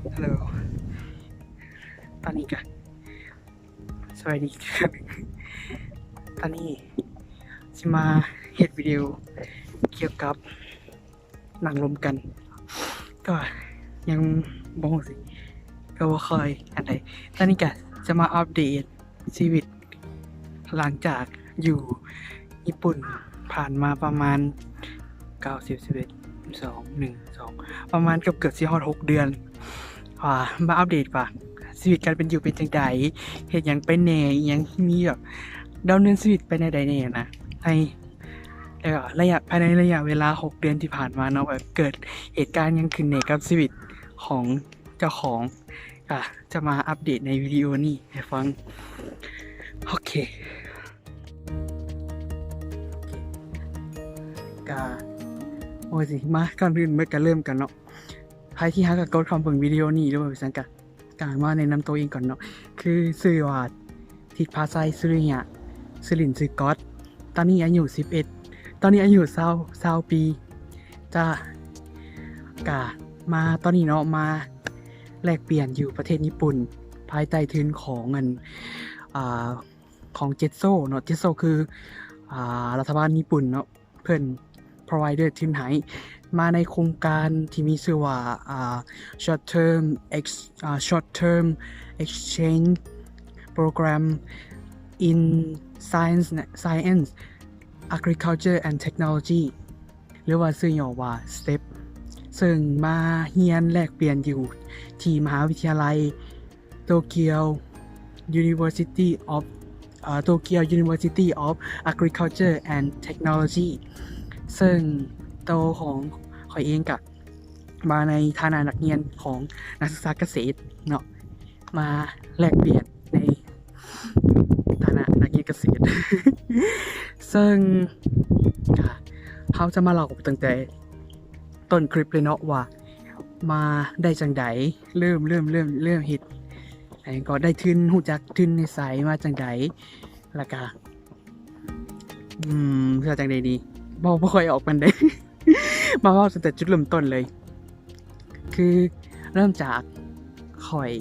Hello ຕອນນີ້ກະ ສະບາຍດີ ຕອນນີ້ຊິມາເຮັດວິດີໂອກ່ຽວກັບນັ່ງລົມກັນ ກໍຍັງບໍ່ຮູ້ຊິ ກໍບໍ່ຄ່ອຍອັນໃດ. ຕອນນີ້ກະຈະມາອັບເດດຊີວິດ ຫຼັງຈາກຢູ່ຍີ່ປຸ່ນຜ່ານມາປະມານເກົ້າ ສິບ ສິບເອັດ ສິບສອງ ໜຶ່ງ ສອງ ປະມານເກືອບໆຊິຮອດຫົກເດືອນ ວ່າມາອັບເດດວ່າຊີວິດການເປັນຢູ່ເປັນຈັ່ງໃດ ເຮັດຫຍັງໄປແດ່ ອີ່ຫຍັງ ມີແບບດຳເນີນຊີວິດໄປແນວໃດແດ່ນະ ໃນ ແລ້ວກໍໄລຍະ ພາຍໃນໄລຍະເວລາຫົກເດືອນທີ່ຜ່ານມາເນາະ ວ່າເກີດເຫດການຫຍັງຂຶ້ນແດ່ກັບຊີວິດຂອງເຈົ້າຂອງ ກະຈະມາອັບເດດໃນວິດີໂອນີ້ໃຫ້ຟັງ. ໂອເຄ ກະ ໂອ້ຍ ຊິມາ ກ່ອນອື່ນເໝິດກະເລີ່ມກັນເນາະ ໃຜທີ່ຫາກະກົດເຂົ້າເບິ່ງວິດີໂອນີ້ ຫຼືວ່າຈັ່ງໃດ ກະ ກະມາແນະນຳໂຕເອງກ່ອນເນາະ ຄືຊື່ວ່າ ທິດພາໄຊ ສຸລິຍະ ຊື່ຫຼິ້ນຊື່ກັອດ ຕອນນີ້ອາຍຸສິບເອັດ ຕອນນີ້ອາຍຸຊາວ ຊາວປີ ຈະ ກະມາຕອນນີ້ເນາະ ມາແລກປ່ຽນຢູ່ປະເທດຍີ່ປຸ່ນ ພາຍໃຕ້ທຶນຂອງອັນ ອ່າ ຂອງເຈັດໂຊເນາະ ເຈັດໂຊຄື ອ່າ ລັດຖະບານຍີ່ປຸ່ນເນາະ ເພິ່ນ provide ທຶນໃຫ້ ມາໃນໂຄງການທີ່ມີຊື່ວ່າ ອ່າ short term ex ອ່າ short term exchange program in science science agriculture and technology ຫຼືວ່າຊື່ຫຍໍ້ວ່າ STEP ເຊິ່ງມາຮຽນແລກປ່ຽນຢູ່ທີ່ມະຫາວິທະຍາໄລ Tokyo University of ເອີ Tokyo University of Agriculture and Technology ເຊິ່ງໂຕຂອງຂ້ອຍເອງກະມາໃນຖານະນັກຮຽນຂອງນັກສຶກສາກະເສດເນາະ ມາແລກປ່ຽນໃນຖານະນັກຮຽນກະເສດ ເຊິ່ງກະເຮົາຈະມາເລົ່າຕັ້ງແຕ່ ຕົ້ນຄລິບເລີຍເນາະວ່າມາໄດ້ຈັ່ງໃດ ເລີ່ມ ເລີ່ມ ເລີ່ມ ເລີ່ມເຮັດ ແລ້ວກໍໄດ້ທຶນ ຮູ້ຈັກທຶນນິໄສມາຈັ່ງໃດ ແລ້ວກະ ອືມ ເວົ້າຈັ່ງໃດດີ ເວົ້າບໍ່ຄ່ອຍອອກປານໃດ ມາເວົ້າຕັ້ງແຕ່ຈຸດເລີ່ມຕົ້ນເລີຍ ຄືເລີ່ມຈາກຂ້ອຍ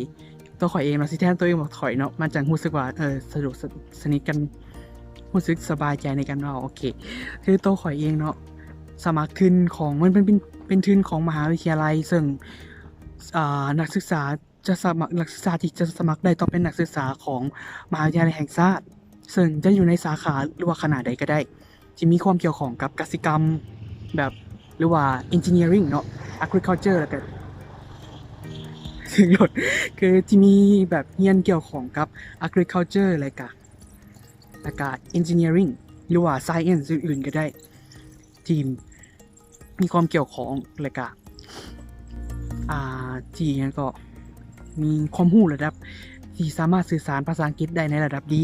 ຕົວຂ້ອຍເອງເນາະ ຊິແທນຕົວເອງວ່າຂ້ອຍເນາະ ມັນຈັ່ງຮູ້ສຶກວ່າ ເອີ ສະດວກ ສະ ສະໜິດກັນ ຮູ້ສຶກສະບາຍໃຈໃນການເວົ້າ. ໂອເຄ ຄືຕົວຂ້ອຍເອງເນາະ ສະໝັກທຶນຂອງ ມັນເປັນ ເປັນ ເປັນທຶນຂອງມະຫາວິທະຍາໄລ ເຊິ່ງ ອ່າ ນັກສຶກສາຈະສະໝັກ ນັກສຶກສາທີ່ຈະສະໝັກໄດ້ຕ້ອງເປັນນັກສຶກສາຂອງມະຫາວິທະຍາໄລແຫ່ງຊາດ ເຊິ່ງຈະຢູ່ໃນສາຂາ ຫຼືວ່າຄະນະໃດກໍໄດ້ ທີ່ມີຄວາມກ່ຽວຂ້ອງກັບກະສິກຳ ແບບ ຫຼືວ່າ engineering ເນາະ agriculture ແລ້ວກໍ ສຽງລົດ ຄືທີ່ມີແບບຮຽນກ່ຽວຂ້ອງກັບ agriculture ແລ້ວກໍ ແລ້ວກໍ engineering ຫຼືວ່າ science ອື່ນໆກໍໄດ້ ທີ່ມີຄວາມກ່ຽວຂ້ອງ ແລ້ວກໍ ອ່າ ທີ່ຫຍັງກໍ ມີຄວາມຮູ້ລະດັບທີ່ສາມາດສື່ສານພາສາອັງກິດໄດ້ໃນລະດັບດີ.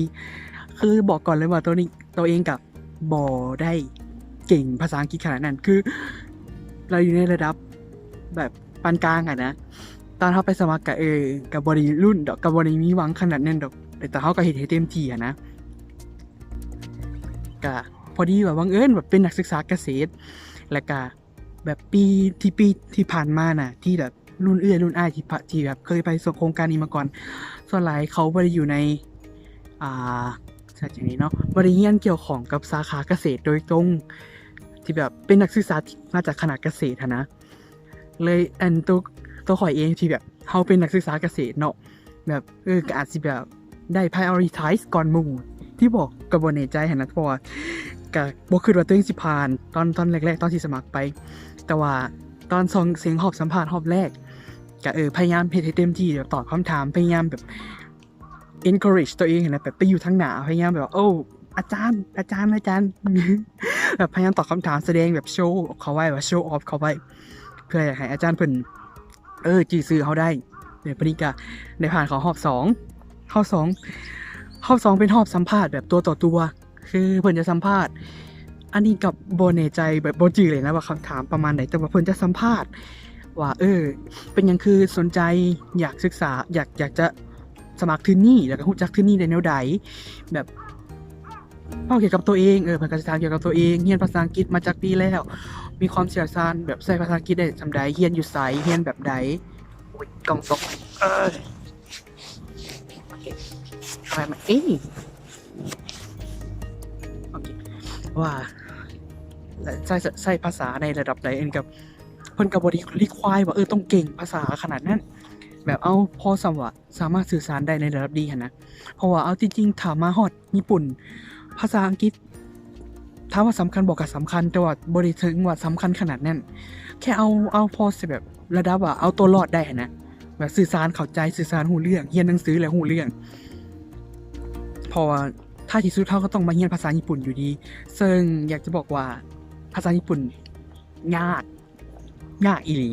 ຄືບອກກ່ອນເລີຍວ່າໂຕນີ້ ໂຕເອງກໍບໍ່ໄດ້ເກັ່ງພາສາອັງກິດຂະໜາດນັ້ນ ຄືລາວຢູ່ໃນລະດັບແບບປານກາງຫັ້ນນະ. ຕອນເຮົາໄປສະໝັກກໍ ເອີ ກໍບໍ່ໄດ້ລຸ້ນດອກ ກໍບໍ່ໄດ້ມີຫວັງຂະໜາດນັ້ນດອກ ແຕ່ເຮົາກໍເຮັດໃຫ້ເຕັມທີ່ຫັ້ນນະ. ກະພໍດີວ່າບັງເອີນວ່າເປັນນັກສຶກສາກະເສດ ແລ້ວກະ ແບບປີ ທີ່ປີທີ່ຜ່ານມານະ ທີ່ແບບລຸ້ນເອື້ອຍລຸ້ນອ້າຍທີ່ ທີ່ແບບເຄີຍໄປໂຄງການນີ້ມາກ່ອນ ສ່ວນຫຼາຍເຂົາບໍ່ໄດ້ຢູ່ໃນ ອ່າ ຈະຈັ່ງໃດເນາະ ບໍ່ໄດ້ຮຽນກ່ຽວຂ້ອງກັບສາຂາກະເສດໂດຍຕົງ ທີ່ແບບເປັນນັກສຶກສາທີ່ມາຈາກຄະນະກະເສດຫັ້ນນະ. ເລີຍ ອັນ ໂຕ ໂຕຂ້ອຍເອງທີ່ແບບເຮົາເປັນນັກສຶກສາກະເສດເນາະ ແບບ ເອີ ກໍອາດຊິແບບໄດ້ prioritize ກ່ອນໝູ່ ທີ່ບອກກໍບໍ່ແນ່ໃຈຫັ້ນນະ ເພາະວ່າກໍບໍ່ຄິດວ່າຕົວເອງຊິຜ່ານ ຕອນ ຕອນແລກໆ ຕອນທີ່ສະໝັກໄປ. ແຕ່ວ່າຕອນສອງ ເສັງຮອບສຳພາດຮອບແລກ ກໍ ເອີ ພະຍາຍາມເຮັດໃຫ້ເຕັມທີ່ ແບບຕອບຄຳຖາມ ພະຍາຍາມແບບ encourage ຕົວເອງຫັ້ນນະ ແບບໄປຢູ່ທາງໜ້າ ພະຍາຍາມແບບວ່າ ໂອ້ ອາຈານ ອາຈານ ອາຈານ ແບບພະຍາຍາມຕອບຄຳຖາມ ສະແດງແບບໂຊເຂົ້າໄວ້ ວ່າໂຊອອບເຂົ້າໄວ້ ເພື່ອໃຫ້ອາຈານເພິ່ນ ເອີ ຈື່ຊື່ເຮົາໄດ້. ແລ້ວບາດນີ້ກະໄດ້ຜ່ານເຂົ້າຮອບສອງ ຮອບສອງ ຮອບສອງເປັນຮອບສຳພາດແບບຕົວຕໍ່ຕົວ ຄືເພິ່ນຈະສຳພາດ ອັນນີ້ກໍບໍ່ແນ່ໃຈ ແບບບໍ່ຈື່ເລີຍນະວ່າຄຳຖາມປະມານໃດ ແຕ່ວ່າເພິ່ນຈະສຳພາດວ່າ ເອີ ເປັນຫຍັງຄືສົນໃຈຢາກສຶກສາ ຢາກ ຢາກຈະສະໝັກທຶນນີ້ ແລ້ວກໍຮູ້ຈັກທຶນນີ້ໄດ້ແນວໃດ ແບບ ເວົ້າກ່ຽວກັບຕົວເອງ ເອີ ເພິ່ນກໍຊິຖາມກ່ຽວກັບຕົວເອງ ຮຽນພາສາອັງກິດມາຈັກປີແລ້ວ ມີຄວາມຊ່ຽວຊານ ແບບໃຊ້ພາສາອັງກິດໄດ້ສ່ຳໃດ ຮຽນຢູ່ໃສ ຮຽນແບບໃດ ໂອ້ຍ ກ້ອງຕົກ ເອີຍ ໂອເຄ ເອົາໃໝ່ ເອີຍ ໂອເຄ ວ່າ ແລະ ໃຊ້ ໃຊ້ພາສາໃນລະດັບໃດ ອັນນີ້ກໍ ເພິ່ນກໍບໍ່ໄດ້ require ວ່າ ເອີ ຕ້ອງເກັ່ງພາສາຂະໜາດນັ້ນ ແບບ ເອົາ ພໍສ່ຳວ່າ ສາມາດສື່ສານໄດ້ໃນລະດັບດີຫັ້ນນະ ເພາະວ່າເອົາຈິງໆ ຖ້າມາຮອດຍີ່ປຸ່ນ ພາສາອັງກິດ ຖາມວ່າສຳຄັນບໍ່? ກໍສຳຄັນ ແຕ່ວ່າບໍ່ໄດ້ເຖິງວ່າສຳຄັນຂະໜາດນັ້ນ ແຄ່ເອົາ ເອົາພໍຊິແບບລະດັບວ່າເອົາຕົວລອດໄດ້ຫັ້ນນະ ແບບສື່ສານເຂົ້າໃຈ ສື່ສານຮູ້ເລື່ອງ ຮຽນໜັງສືແລ້ວຮູ້ເລື່ອງ ເພາະວ່າທ້າຍທີ່ສຸດເຮົາກໍຕ້ອງມາຮຽນພາສາຍີ່ປຸ່ນຢູ່ດີ ເຊິ່ງຢາກຈະບອກວ່າພາສາຍີ່ປຸ່ນຍາກ ຍາກອີ່ຫຼີ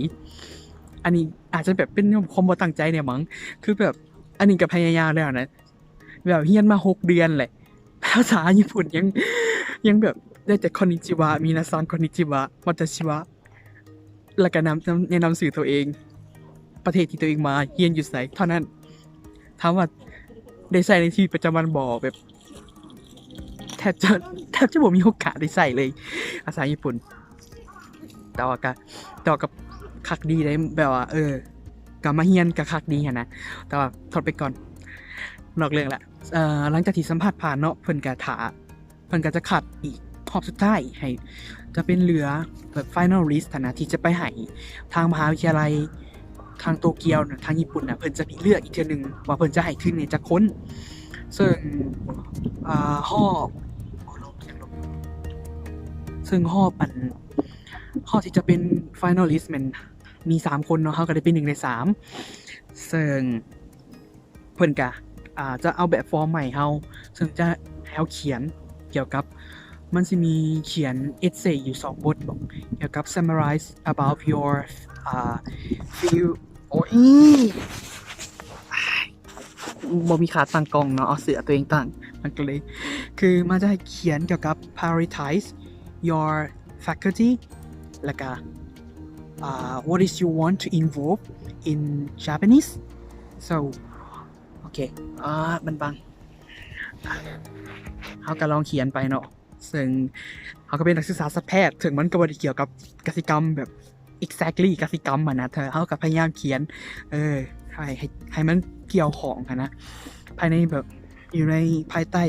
ອັນນີ້ອາດຈະແບບເປັນຄວາມບໍ່ຕັ້ງໃຈແດ່ມັງ ຄືແບບ ອັນນີ້ກໍພະຍາຍາມແລ້ວນະ ແບບຮຽນມາຫົກເດືອນແຫຼະ ພາສາຍີ່ປຸ່ນຍັງ ຍັງແບບໄດ້ແຕ່ คอนนิชิวะ มินาซัง คอนนิชิวะ 私は ແລ້ວກໍນຳ ນຳ ແນະນຳຊື່ໂຕເອງ ປະເທດທີ່ໂຕເອງມາ ຮຽນຢູ່ໃສ ເທົ່ານັ້ນ. ຖາມວ່າໄດ້ໃຊ້ໃນຊີວິດປະຈຳວັນບໍ່? ແບບ ແທບຈະ ແທບຈະບໍ່ມີໂອກາດໄດ້ໃຊ້ເລີຍ ພາສາຍີ່ປຸ່ນ. ແຕ່ວ່າກະ ແຕ່ວ່າກະຄັກດີເດ້ ແບບວ່າ ເອີ ກະມາຮຽນກະຄັກດີຫັ້ນນະ ແຕ່ວ່າຖອດໄປກ່ອນ ນອກເລື່ອງລະ. ເອີ ຫຼັງຈາກທີ່ສຳພາດຜ່ານເນາະ ເພິ່ນກະຖ້າ ເພິ່ນກະຈະຄັດອີກຮອບສຸດທ້າຍ ໃຫ້ ຈະເປັນເຫຼືອແບບ final list ຫັ້ນນະ ທີ່ຈະໄປໃຫ້ທາງມະຫາວິທະຍາໄລ ທາງໂຕກຽວນະ ທາງຍີ່ປຸ່ນນະ ເພິ່ນຈະເລືອກອີກເທື່ອໜຶ່ງວ່າເພິ່ນຈະໃຫ້ທຶນນີ້ຈັກຄົນ ເຊິ່ງ ອ່າ ຮອບ ເຊິ່ງຮອບ ອັນ ຮອບທີ່ຈະເປັນ finalist ແມ່ນມີສາມຄົນເນາະ ເຮົາກໍໄດ້ເປັນໜຶ່ງໃນສາມ ເຊິ່ງເພິ່ນກະ ອ່າ ຈະເອົາແບບຟອມມາໃຫ້ເຮົາ ເຊິ່ງຈະໃຫ້ເຮົາຂຽນກ່ຽວກັບ ມັນຊິມີຂຽນ essay ຢູ່ສອງບົດ ກ່ຽວກັບ summarize about your ອ່າ field ໂອ້ຍ ບໍ່ມີຂາຕັ້ງກ້ອງເນາະ ເອົາເສື້ອຕົວເອງຕັ້ງ ມັນກໍເລີຍ ຄືມັນຈະໃຫ້ຂຽນກ່ຽວກັບ prioritize your faculty ແລ້ວກະ ອ່າ what is you want to involve in Japanese. So ໂອເຄ ອ່າ ມັນບັງ ເຮົາກໍລອງຂຽນໄປເນາະ ເຊິ່ງເຮົາກໍເປັນນັກສຶກສາສັດແພດ ເຖິງມັນກໍບໍ່ໄດ້ກ່ຽວກັບກະສິກຳແບບ exactly ກະສິກຳຫັ້ນນະ ແຕ່ເຮົາກໍພະຍາຍາມຂຽນ ເອີ ໃຫ້ ໃຫ້ ໃຫ້ມັນກ່ຽວຂ້ອງຫັ້ນນະ ພາຍໃນແບບ ຢູ່ໃນພາຍໃຕ້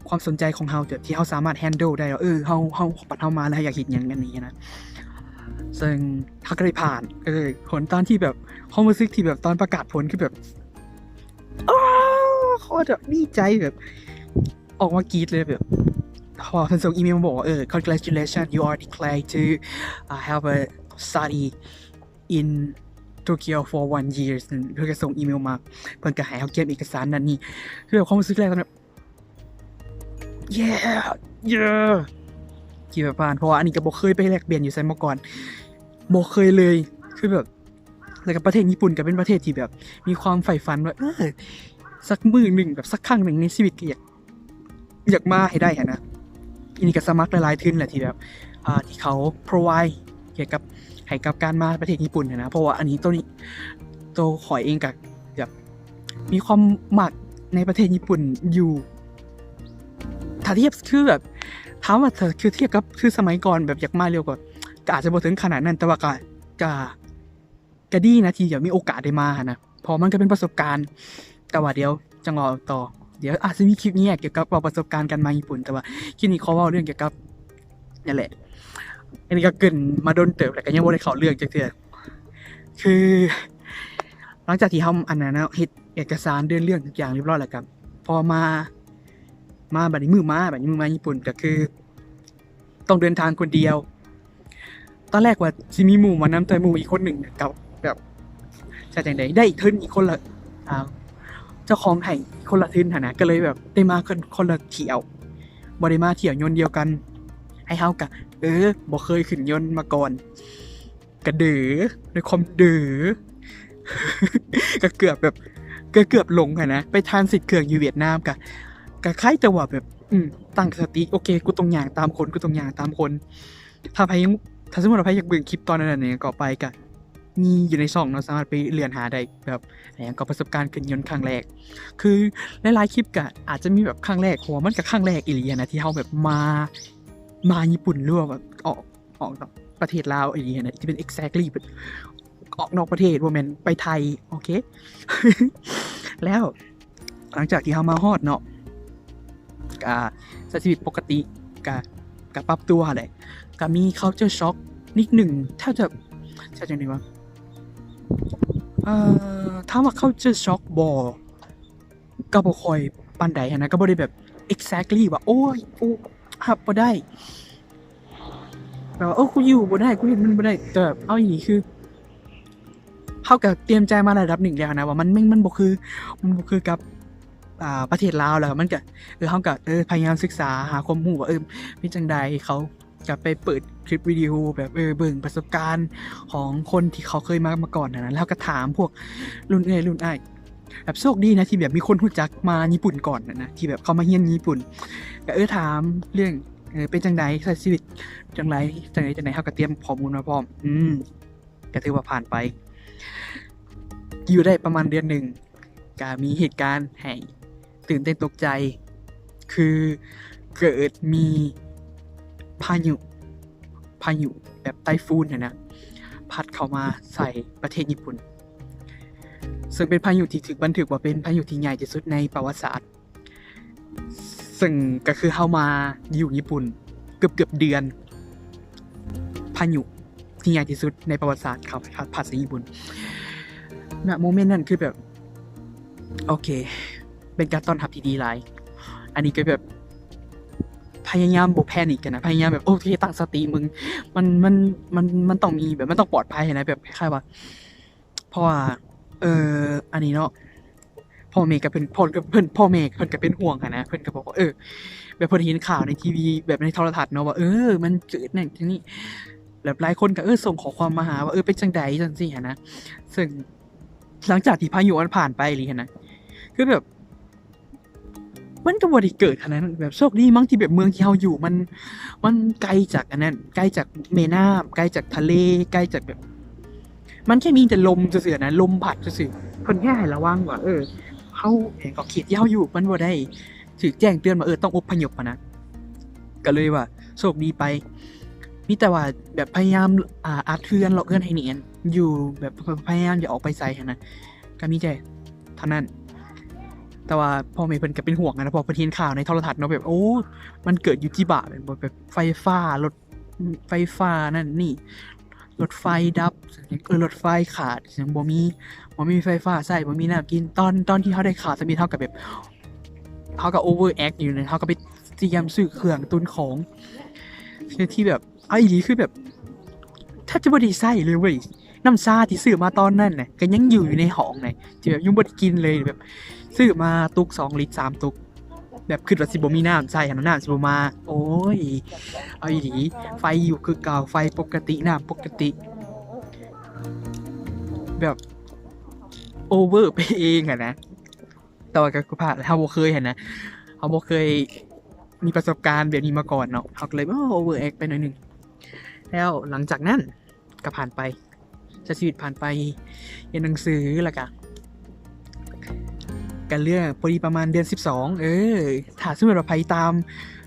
ຄວາມສົນໃຈຂອງເຮົາ ແບບທີ່ເຮົາສາມາດ handle ໄດ້ວ່າ ເອີ ເຮົາ ເຮົາ ບັດເຮົາມາແລ້ວເຮົາຢາກເຮັດຫຍັງ ອັນນີ້ນະ ເຊິ່ງເຮົາກໍໄດ້ຜ່ານ ເອີ ຜົນຕອນທີ່ແບບ ຄວາມຮູ້ສຶກທີ່ແບບຕອນປະກາດຜົນຄືແບບ ໂອ້ ໂຄດແບບດີໃຈແບບ ອອກມາກຣີດເລີຍແບບ ເພາະວ່າເພິ່ນສົ່ງອີເມວມາບອກວ່າ ເອີ congratulations, you are declared to, uh, have a study in Tokyo for one year. ເພິ່ນກໍສົ່ງອີເມວມາ ເພິ່ນກໍໃຫ້ເຮົາກຽມເອກະສານນັ້ນນີ້ ຄືແບບຄວາມຮູ້ສຶກແລກຕອນນັ້ນແບບ yeah yeah ຄິດວ່າຜ່ານ ເພາະວ່າອັນນີ້ກໍບໍ່ເຄີຍໄປແລກປ່ຽນຢູ່ໃສມາກ່ອນ ບໍ່ເຄີຍເລີຍ ຄືແບບ ແລ້ວກໍປະເທດຍີ່ປຸ່ນກໍເປັນປະເທດທີ່ແບບມີຄວາມໃຝ່ຝັນວ່າ ເອີ ສັກມື້ໜຶ່ງ ແບບສັກຄັ້ງໜຶ່ງໃນຊີວິດກໍຢາກ ຢາກມາໃຫ້ໄດ້ຫັ້ນນະ. ອັນນີ້ກໍສະໝັກຫຼາຍໆທຶນແຫຼະທີ່ແບບ ອ່າ ທີ່ເຂົາ provide ກ່ຽວກັບ ໃຫ້ກັບການມາປະເທດຍີ່ປຸ່ນຫັ້ນນະ ເພາະວ່າອັນນີ້ ໂຕນີ້ ໂຕຂ້ອຍເອງກໍແບບມີຄວາມມັກໃນປະເທດຍີ່ປຸ່ນຢູ່ ຖ້າທຽບຄືແບບ ຖາມວ່າຖ້າຄືທຽບກັບຄືສະໄໝກ່ອນແບບຢາກມາເລັວກໍ ກໍອາດຈະບໍ່ເຖິງຂະໜາດນັ້ນ ແຕ່ວ່າກໍ ກໍ ກໍດີນະທີ່ໄດ້ມີໂອກາດໄດ້ມາຫັ້ນນະ ເພາະມັນກໍເປັນປະສົບການ. ແຕ່ວ່າດຽວຈັ່ງເວົ້າຕໍ່ ດຽວອາດຈະມີຄລິບແຍກກ່ຽວກັບເວົ້າປະສົບການການມາຍີ່ປຸ່ນ ແຕ່ວ່າຄລິບນີ້ຂໍເວົ້າເລື່ອງກ່ຽວກັບ ນັ້ນແຫຼະ ອັນນີ້ກໍເກີ່ນມາດົນເຕີບແລ້ວ ກໍຍັງບໍ່ໄດ້ເຂົ້າເລື່ອງຈັກເທື່ອ. ຄືຫຼັງຈາກທີ່ເຮົາ ອັນນັ້ນເນາະ ເຮັດເອກະສານເດີນເລື່ອງທຸກຢ່າງຮຽບຮ້ອຍແລ້ວ ກໍພໍມາ ມາບັດນີ້ ມື້ມາ ບັດນີ້ມື້ມາຍີ່ປຸ່ນ ກໍຄື ຕ້ອງເດີນທາງຄົນດຽວ. ຕອນແລກວ່າຊິມີໝູ່ມານຳ ແຕ່ໝູ່ອີກຄົນໜຶ່ງກັບແບບ ຈະຈັ່ງໃດ ໄດ້ທຶນອີກຄົນລະ ອ່າ ເຈົ້າຂອງໃຫ້ຄົນລະທຶນຫັ້ນນະ ກໍເລີຍແບບໄດ້ມາຄົນ ຄົນລະຖ້ຽວ ບໍ່ໄດ້ມາຖ້ຽວຍົນດຽວກັນ. ໄອ້ເຮົາກະ ເອີ ບໍ່ເຄີຍຂຶ້ນຍົນມາກ່ອນ ກະເດີ ດ້ວຍຄວາມເດີ ກະເກືອບແບບ ກະເກືອບຫຼົງຫັ້ນນະ. ໄປທຣານຊິດເຄື່ອງຢູ່ຫວຽດນາມ ກະ ກະຄ້າຍແຕ່ວ່າແບບ ອືມ ຕັ້ງສະຕິ ໂອເຄ ກູຕ້ອງຍ່າງຕາມຄົນ ກູຕ້ອງຍ່າງຕາມຄົນ. ຖ້າໃຜ ຖ້າສົມມຸດວ່າໃຜຢາກເບິ່ງຄລິບຕອນນັ້ນ ຫຍັງກໍໄປ ກະມີຢູ່ໃນຊ່ອງເນາະ ສາມາດໄປເລື່ອນຫາໄດ້ ແບບ ຫຍັງກໍປະສົບການຂຶ້ນຍົນຄັ້ງແລກ. ຄືຫຼາຍໆຄລິບກະອາດຈະມີແບບຄັ້ງແລກ ເພາະວ່າມັນກະຄັ້ງແລກອີ່ຫຼີຫັ້ນນະ ທີ່ເຮົາແບບມາ ມາຍີ່ປຸ່ນ ຫຼືວ່າແບບອອກ ອອກນອກປະເທດລາວອີ່ຫຼີຫັ້ນນະ ທີ່ເປັນ exactly ແບບ ອອກນອກປະເທດ ບໍ່ແມ່ນໄປໄທ ໂອເຄ ແລ້ວ ຫຼັງຈາກທີ່ເຮົາມາຮອດເນາະ ກະໃຊ້ຊີວິດປົກກະຕິ ກະ ກະປັບຕົວຫັ້ນແຫຼະ ກະມີ culture shock ນິດໜຶ່ງ ແທບຈະ ຈະຈັ່ງໃດວະ ເອີ ຖາມວ່າ culture shock ບໍ່ ກໍບໍ່ຄ່ອຍປານໃດຫັ້ນນະ ກໍບໍ່ໄດ້ແບບ exactly ວ່າ ໂອ້ຍ ກູຮັບບໍ່ໄດ້ ແບບວ່າ ໂອ້ ກູຢູ່ບໍ່ໄດ້ ກູເຮັດມັນບໍ່ໄດ້ ແຕ່ແບບ ເອົາອີ່ຫຼີຄື ເຮົາກໍຕຽມໃຈມາລະດັບໜຶ່ງແລ້ວນະ ວ່າມັນ ມັນ ມັນບໍ່ຄື ມັນບໍ່ຄືກັບ ອ່າ ປະເທດລາວ ແລ້ວມັນກໍ ເອີ ເຮົາກໍ ເອີ ພະຍາຍາມສຶກສາຫາຄວາມຮູ້ວ່າ ເອີ ເປັນຈັ່ງໃດ ເຂົາກໍໄປເປີດຄລິບວິດີໂອແບບ ເອີ ເບິ່ງປະສົບການຂອງຄົນທີ່ເຂົາເຄີຍມາ ມາກ່ອນຫັ້ນນະ ແລ້ວກໍຖາມພວກລຸ້ນເອື້ອຍລຸ້ນອ້າຍ ແບບໂຊກດີນະທີ່ແບບມີຄົນຮູ້ຈັກມາຍີ່ປຸ່ນກ່ອນຫັ້ນນະ ທີ່ແບບເຂົາມາຮຽນຢູ່ຍີ່ປຸ່ນ ກໍ ເອີ ຖາມເລື່ອງ ເອີ ເປັນຈັ່ງໃດ ໃຊ້ຊີວິດຈັ່ງໃດ ຈັ່ງໃດ ຈັ່ງໃດ ເຮົາກໍຕຽມຂໍ້ມູນມາພ້ອມ ອືມ ກໍຖືວ່າຜ່ານໄປ ຢູ່ໄດ້ປະມານເດືອນໜຶ່ງ ກະມີເຫດການໃຫ້ຕື່ນເຕັ້ນຕົກໃຈ ຄືເກີດມີພາຍຸ ພາຍຸແບບໄຕ້ຝຸ່ນຫັ້ນນະ ພັດເຂົ້າມາໃສ່ປະເທດຍີ່ປຸ່ນ ເຊິ່ງເປັນພາຍຸທີ່ຖືກບັນທຶກວ່າເປັນພາຍຸທີ່ໃຫຍ່ທີ່ສຸດໃນປະຫວັດສາດ. ເຊິ່ງກໍຄືເຮົາມາຢູ່ຍີ່ປຸ່ນເກືອບໆເດືອນ ພາຍຸທີ່ໃຫຍ່ທີ່ສຸດໃນປະຫວັດສາດເຂົາພັດໃສ່ຍີ່ປຸ່ນ. ນະໂມເມັນນັ້ນຄືແບບ ໂອເຄ ເປັນການຕ້ອນຮັບທີ່ດີຫຼາຍ. ອັນນີ້ກໍແບບພະຍາຍາມບໍ່ແພນິກຫັ້ນນະ ພະຍາຍາມແບບ ໂອເຄ ຕັ້ງສະຕິ ມຶງ ມັນ ມັນ ມັນ ມັນຕ້ອງມີແບບ ມັນຕ້ອງປອດໄພຫັ້ນນະ ແບບຄ້າຍໆວ່າ ເພາະວ່າ ເອີ ອັນນີ້ເນາະ ພໍ່ແມ່ກໍເພິ່ນ ພໍ່ ເພິ່ນ ພໍ່ແມ່ເພິ່ນກໍເປັນຫ່ວງຫັ້ນນະ ເພິ່ນກໍບອກວ່າ ເອີ ແບບເພິ່ນເຫັນຂ່າວໃນທີວີ ແບບໃນໂທລະທັດເນາະ ວ່າ ເອີ ມັນເກີດນັ້ນເກີດນີ້ ແບບຫຼາຍຄົນກໍ ເອີ ສົ່ງຂໍ້ຄວາມມາຫາວ່າ ເອີ ເປັນຈັ່ງໃດຈັ່ງຊີ້ຫັ້ນນະ. ເຊິ່ງຫຼັງຈາກທີ່ພາຍຸມັນຜ່ານໄປອີ່ຫຼີຫັ້ນນະ ຄືແບບ ມັນກໍບໍ່ໄດ້ເກີດຂະໜາດນັ້ນ ແບບໂຊກດີມັ້ງທີ່ແບບເມືອງທີ່ເຮົາຢູ່ມັນ ມັນໄກຈາກອັນນັ້ນ ໄກຈາກແມ່ນ້ຳ ໄກຈາກທະເລ ໄກຈາກແບບ ມັນແຄ່ມີແຕ່ລົມຊື່ໆນະ ລົມພັດຊື່ໆ. ເພິ່ນແຄ່ໃຫ້ລະວັງວ່າ ເອີ ເຮົາແຂວງຂອບເຂດທີ່ເຮົາຢູ່ມັນບໍ່ໄດ້ຖືກແຈ້ງເຕືອນວ່າ ເອີ ຕ້ອງອົບພະຍົບຫັ້ນນະ ກໍເລີຍວ່າໂຊກດີໄປ ມີແຕ່ວ່າແບບພະຍາຍາມ ອາ ອັດເຮືອນ ລັອກເຮືອນໃຫ້ແໜ້ນ ຢູ່ແບບພະຍາຍາມຢ່າອອກໄປໃສຫັ້ນນະ ກໍມີແຕ່ເທົ່ານັ້ນ. ແຕ່ວ່າພໍ່ແມ່ເພິ່ນກໍເປັນຫ່ວງຫັ້ນນະ ເພາະເພິ່ນເຫັນຂ່າວໃນໂທລະທັດເນາະ ແບບ ໂອ້ ມັນເກີດຢູ່ຈິບະ ແມ່ນບໍ່ ແບບໄຟຟ້າ ລົດໄຟຟ້ານັ້ນນີ້ ລົດໄຟດັບ ເອີ ລົດໄຟຂາດ ບໍ່ມີ ບໍ່ມີໄຟຟ້າໃຊ້ ບໍ່ມີນ້ຳກິນ. ຕອນ ຕອນທີ່ເຮົາໄດ້ຂ່າວທຳອິດ ເຮົາກໍແບບ ເຮົາກໍ overact ຢູ່ນະ ເຮົາກໍໄປຕຽມຊື້ເຄື່ອງຕຸນຂອງ ທີ່ແບບ ເອົາອີ່ຫຼີຄືແບບ ແທບຈະບໍ່ໄດ້ໃຊ້ເລີຍເວີຍ. ນ້ຳຊາທີ່ຊື້ມາຕອນນັ້ນນະ ກໍຍັງຢູ່ ຢູ່ໃນຫ້ອງນະ ທີ່ແບບຍັງບໍ່ໄດ້ກິນເລີຍ ແບບຊື້ມາຕຸກສອງລິດ ສາມຕຸກ ແບບຄິດວ່າຊິບໍ່ມີນ້ຳໃຊ້ຫັ້ນນະ ນ້ຳຊິບໍ່ມາ. ໂອ້ຍ ເອົາອີ່ຫຼີ ໄຟຢູ່ຄືເກົ່າ ໄຟປົກກະຕິ ນ້ຳປົກກະຕິ ແບບ over ໄປເອງຫັ້ນນະ. ແຕ່ວ່າກໍຄືພາດ ເຮົາບໍ່ເຄີຍຫັ້ນນະ ເຮົາບໍ່ເຄີຍມີປະສົບການແບບນີ້ມາກ່ອນເນາະ ເຮົາກໍເລີຍ ໂອ້ overact ໄປໜ້ອຍໜຶ່ງ. ແລ້ວຫຼັງຈາກນັ້ນກໍຜ່ານໄປ ໃຊ້ຊີວິດຜ່ານໄປ ຮຽນໜັງສື ແລ້ວກະ ກໍເລື່ອງ ພໍດີປະມານເດືອນສິບສອງ ເອີ ຖ້າສົມມຸດວ່າໃຜຕາມ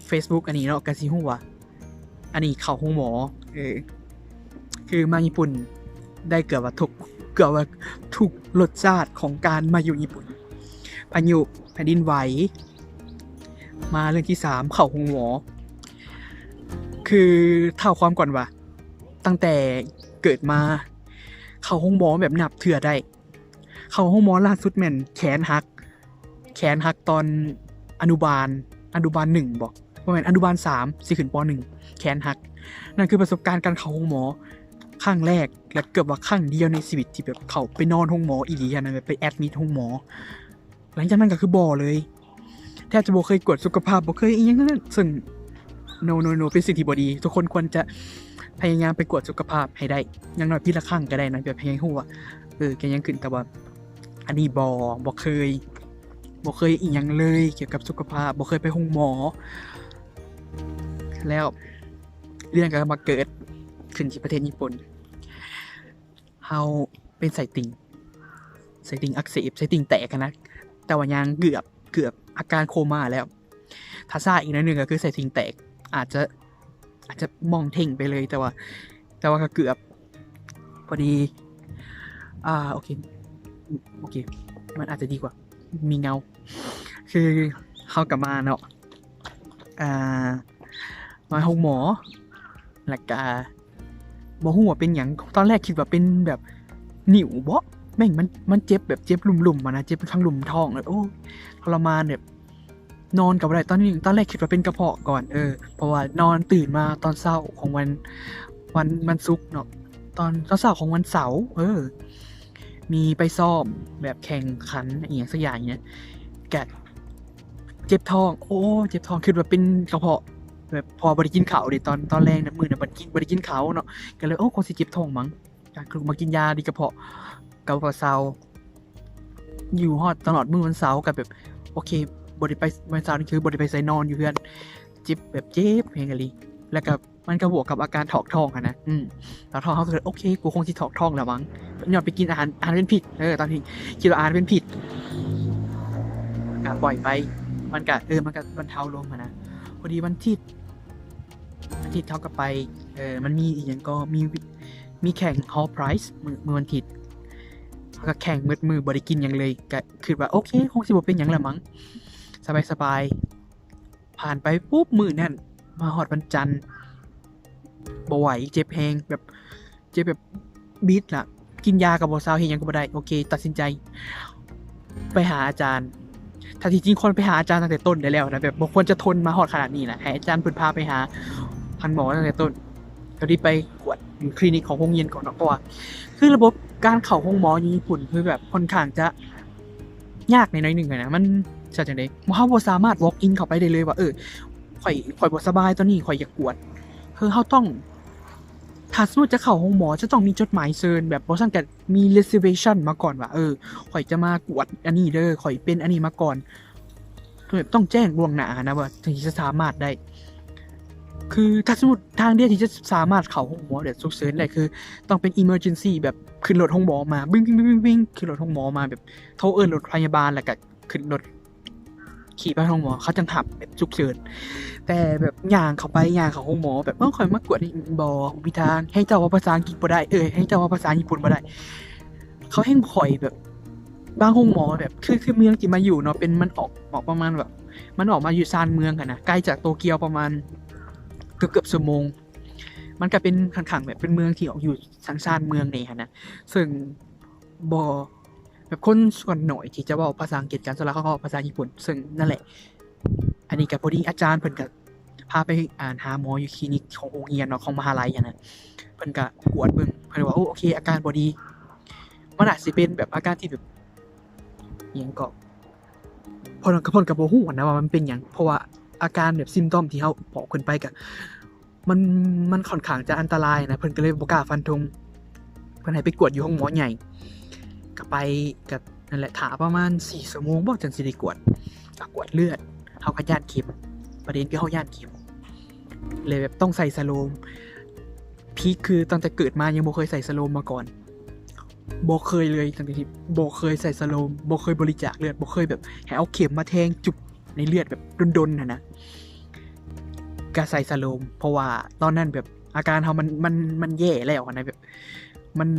Facebook ອັນນີ້ເນາະ ກໍຊິຮູ້ວ່າ ອັນນີ້ເຂົ້າໂຮງໝໍ ເອີ ຄືມາຍີ່ປຸ່ນໄດ້ເກືອບວ່າທຸກ ເກືອບວ່າທຸກລົດຊາດຂອງການມາຢູ່ຍີ່ປຸ່ນ. ພາຍຸແຜ່ນດິນໄຫວ ມາເລື່ອງທີສາມ ເຂົ້າໂຮງໝໍ. ຄືເທ້າຄວາມກ່ອນວ່າ ຕັ້ງແຕ່ເກີດມາ ເຂົ້າໂຮງໝໍແບບນັບເທື່ອໄດ້. ເຂົ້າໂຮງໝໍລ່າສຸດແມ່ນແຂນຫັກ ແຂນຫັກຕອນອະນຸບານ ອະນຸບານໜຶ່ງບໍ ບໍ່ແມ່ນ ອະນຸບານສາມ ຊິຂຶ້ນ ປໍໜຶ່ງ ແຂນຫັກ. ນັ້ນຄືປະສົບການການເຂົ້າໂຮງໝໍຄັ້ງແລກ ແລະ ເກືອບວ່າຄັ້ງດຽວໃນຊີວິດທີ່ແບບເຂົ້າໄປນອນໂຮງໝໍອີ່ຫຼີຫັ້ນນະ ແບບໄປແອັດມິດໂຮງໝໍ. ຫຼັງຈາກນັ້ນກໍຄືບໍ່ເລີຍ ແທບຈະບໍ່ເຄີຍກວດສຸຂະພາບ ບໍ່ເຄີຍອີ່ຫຍັງທັງນັ້ນ ເຊິ່ງ no no no ເປັນສິ່ງທີ່ບໍ່ດີ. ທຸກຄົນຄວນຈະພະຍາຍາມໄປກວດສຸຂະພາບໃຫ້ໄດ້ ຢ່າງໜ້ອຍປີລະຄັ້ງກໍໄດ້ນະ ແບບໃຫ້ຮູ້ວ່າ ເອີ ແກຍັງຂຶ້ນ. ແຕ່ວ່າອັນນີ້ບໍ່ ບໍ່ເຄີຍ ບໍ່ເຄີຍອີ່ຫຍັງເລີຍກ່ຽວກັບສຸຂະພາບ ບໍ່ເຄີຍໄປໂຮງໝໍ. ແລ້ວເລື່ອງກໍມາເກີດຂຶ້ນທີ່ປະເທດຍີ່ປຸ່ນ ເຮົາເປັນໄສ້ຕິ່ງ ໄສ້ຕິ່ງອັກເສບ ໄສ້ຕິ່ງແຕກຫັ້ນນະ ແຕ່ວ່າຍັງເກືອບ ເກືອບອາການໂຄມາແລ້ວ. ຖ້າຊ້າອີກໜ້ອຍໜຶ່ງກໍຄືໄສ້ຕິ່ງແຕກ ອາດຈະ ອາດຈະໝ້ອງເທ່ງໄປເລີຍ ແຕ່ວ່າ ແຕ່ວ່າກໍເກືອບ. ພໍດີ ອ່າ ໂອເຄ ໂອເຄ ມັນອາດຈະດີກວ່າ ມີເງົາ. ຄືເຮົາກໍມາເນາະ ອ່າ ມາໂຮງໝໍ ແລ້ວກະບໍ່ຮູ້ວ່າເປັນຫຍັງ ຕອນແລກຄິດວ່າເປັນແບບນິ້ວບໍ ແມ່ງມັນ ມັນເຈັບແບບເຈັບລຸ່ມໆ ຫັ້ນນະ ເຈັບທາງລຸ່ມທ້ອງ ໂອ້ ທໍລະມານແບບ ນອນກໍບໍ່ໄດ້ ຕອນນີ້ ຕອນແລກຄິດວ່າເປັນກະເພາະກ່ອນ ເອີ ເພາະວ່ານອນ ຕື່ນມາຕອນເຊົ້າຂອງວັນ ວັນ ວັນສຸກເນາະ ຕອນເຊົ້າໆຂອງວັນເສົາ ເອີ ມີໄປຊ້ອມແບບແຂ່ງຂັນອີ່ຫຍັງສັກຢ່າງນີ້ນະ ກະເຈັບທ້ອງ ໂອ້ ເຈັບທ້ອງ ຄິດວ່າເປັນກະເພາະ ແບບ ເພາະວ່າບໍ່ໄດ້ກິນເຂົ້າເດ້ ຕອນ ຕອນແລງນະ ມື້ນັ້ນບໍ່ໄດ້ກິນ ບໍ່ໄດ້ກິນເຂົ້າເນາະ ກໍເລີຍ ໂອ້ ຄົງຊິເຈັບທ້ອງມັ້ງ ກະຄືມາກິນຢາດີກະເພາະ ກະເພາະເຊົາ ຢູ່ຮອດຕະຫຼອດມື້ວັນເສົາ ກະແບບ ໂອເຄ ບໍ່ໄດ້ໄປ ວັນເສົານີ້ຄືບໍ່ໄດ້ໄປໃສ ນອນຢູ່ເຮືອນ ເຈັບແບບເຈັບແຮງອີ່ຫຼີ ແລ້ວກະມັນກະບວກກັບອາການຖອກທ້ອງຫັ້ນນະ ອືມ ຖອກທ້ອງ ເຮົາກໍເລີຍ ໂອເຄ ກູຄົງຊິຖອກທ້ອງແລ້ວມັ້ງ ຍ້ອນໄປກິນອາຫານ ອາຫານເປັນພິດ ເອີ ຕອນທີ່ຄິດວ່າອາຫານເປັນພິດ ກະປ່ອຍໄປ ມັນກະ ເອີ ມັນກະບັນເທົາລົງຫັ້ນນະ. ພໍດີວັນທິດ ວັນທິດເຮົາກໍໄປ ເອີ ມັນມີອີ່ຫຍັງກໍ ມີ ມີແຂ່ງ Hall Prize ມື້ ມື້ວັນທິດ ເຮົາກໍແຂ່ງໝົດມື້ ບໍ່ໄດ້ກິນຫຍັງເລີຍ ກໍຄິດວ່າ ໂອເຄ ຄົງຊິບໍ່ເປັນຫຍັງແລ້ວມັ້ງ ສະບາຍໆ. ຜ່ານໄປປຸບ ມື້ນັ້ນ ມາຮອດວັນຈັນ ບໍ່ໄຫວ ເຈັບແຮງ ແບບ ເຈັບແບບບິດລະ ກິນຢາກໍບໍ່ເຊົາ ເຮັດຫຍັງກໍບໍ່ໄດ້ ໂອເຄ ຕັດສິນໃຈໄປຫາອາຈານ ຖ້າທີ່ຈິງຄວນໄປຫາອາຈານຕັ້ງແຕ່ຕົ້ນໄດ້ແລ້ວນະ ແບບບໍ່ຄວນຈະທົນມາຮອດຂະໜາດນີ້ນະ ໃຫ້ອາຈານເພິ່ນພາໄປຫາທ່ານໝໍຕັ້ງແຕ່ຕົ້ນ ກໍໄດ້ໄປກວດຢູ່ຄລີນິກຂອງໂຮງຮຽນກ່ອນເນາະ ເພາະວ່າຄືລະບົບການເຂົ້າໂຮງໝໍຢູ່ຍີ່ປຸ່ນ ຄືແບບຂ້ອນຂ້າງຈະຍາກໃນໜ້ອຍໜຶ່ງນະ ມັນ ຈະຈັ່ງໃດ ເຮົາບໍ່ສາມາດ walk in ເຂົ້າໄປໄດ້ເລີຍວ່າ ເອີ ຂ້ອຍ ຂ້ອຍບໍ່ສະບາຍຕອນນີ້ ຂ້ອຍຢາກກວດ ຄືເຮົາຕ້ອງ ຖ້າສົມມຸດຈະເຂົ້າໂຮງໝໍ ຈະຕ້ອງມີຈົດໝາຍເຊີນ ແບບບໍ່ຊັ້ນກໍມີ reservation ມາກ່ອນວ່າ ເອີ ຂ້ອຍຈະມາກວດອັນນີ້ເດີ ຂ້ອຍເປັນອັນນີ້ມາກ່ອນ ແບບຕ້ອງແຈ້ງລ່ວງໜ້ານະວ່າ ເຖິງຈະສາມາດໄດ້ ຄືຖ້າສົມມຸດທາງດຽວທີ່ຈະສາມາດເຂົ້າໂຮງໝໍແບບສຸກເສີນໄດ້ ຄືຕ້ອງເປັນ emergency ແບບຂຶ້ນລົດໂຮງໝໍມາ ວິ່ງໆໆໆ ຂຶ້ນລົດໂຮງໝໍມາ ແບບໂທເອີ້ນລົດພະຍາບານ ແລ້ວກໍຂຶ້ນລົດ ຂີ່ໄປໂຮງໝໍ ເຂົາຈັ່ງຮັບແບບສຸກເສີນ ແຕ່ແບບຍ່າງເຂົ້າໄປ ຍ່າງເຂົ້າໂຮງໝໍ ແບບ ເອີ ຂ້ອຍມາກວດນີ້ ບໍ່ ບໍ່ມີທາງ ແຮງເຈົ້າເວົ້າພາສາອັງກິດບໍ່ໄດ້ ເອີ ແຮງເຈົ້າເວົ້າພາສາຍີ່ປຸ່ນບໍ່ໄດ້ ເຂົາແຮງຂ້ອຍແບບ ບາງໂຮງໝໍແບບ ຄື ຄືເມືອງທີ່ມາຢູ່ເນາະ ເປັນ ມັນອອກ ອອກປະມານແບບ ມັນອອກມາຢູ່ຊານເມືອງຫັ້ນນະ ໄກຈາກໂຕກຽວປະມານເກືອບໆຊົ່ວໂມງ ມັນກະເປັນຂ້ອນຂ້າງແບບ ເປັນເມືອງທີ່ອອກຢູ່ຊານ ຊານເມືອງແດ່ຫັ້ນນະ ເຊິ່ງ ບໍ່ ແບບຄົນສ່ວນໜ້ອຍທີ່ຈະເວົ້າພາສາອັງກິດກັນ ສ່ວນຫຼາຍເຂົາກໍເວົ້າພາສາຍີ່ປຸ່ນ ເຊິ່ງນັ້ນແຫຼະ ອັນນີ້ກໍພໍດີອາຈານເພິ່ນກໍພາໄປ ອ່າ ຫາໝໍຢູ່ຄລີນິກຂອງໂຮງຮຽນເນາະ ຂອງມະຫາໄລຫັ້ນນະ ເພິ່ນກໍກວດເບິ່ງ ເພິ່ນວ່າ ໂອ ໂອເຄ ອາການບໍ່ດີ ມັນອາດຊິເປັນແບບອາການທີ່ແບບ ອີ່ຫຍັງເກາະ ເພິ່ນກໍ ເພິ່ນກໍບໍ່ຮູ້ຫັ້ນນະວ່າມັນເປັນຫຍັງ ເພາະວ່າອາການແບບ symptom ທີ່ເຮົາບອກເພິ່ນໄປກໍ ມັນ ມັນຂ້ອນຂ້າງຈະອັນຕະລາຍນະ ເພິ່ນກໍເລີຍບໍ່ກ້າຟັນທົງ ເພິ່ນໃຫ້ໄປກວດຢູ່ໂຮງໝໍໃຫຍ່ ກໍໄປ ກໍນັ້ນແຫຼະ ຖ້າປະມານສີ່ຊົ່ວໂມງບໍ ຈັ່ງຊິໄດ້ກວດ ກໍກວດເລືອດ ເຮົາກໍຢ້ານເຂັມ ປະເດັນຄືເຮົາຢ້ານເຂັມ ເລີຍແບບຕ້ອງໃສ່ສະໂລມ ພີກຄືຕັ້ງແຕ່ເກີດມາຍັງບໍ່ເຄີຍໃສ່ສະໂລມມາກ່ອນ ບໍ່ເຄີຍເລີຍ ຕັ້ງແຕ່ທີ່ບໍ່ເຄີຍໃສ່ສະໂລມ ບໍ່ເຄີຍບໍລິຈາກເລືອດ ບໍ່ເຄີຍແບບໃຫ້ເອົາເຂັມມາແທງຈຸບໃນເລືອດແບບດົນໆຫັ້ນນະ ກະໃສ່ສະໂລມ ເພາະວ່າຕອນນັ້ນແບບອາການເຮົາມັນ ມັນ ມັນແຍ່ແລ້ວຫັ້ນນະ ແບບມັນ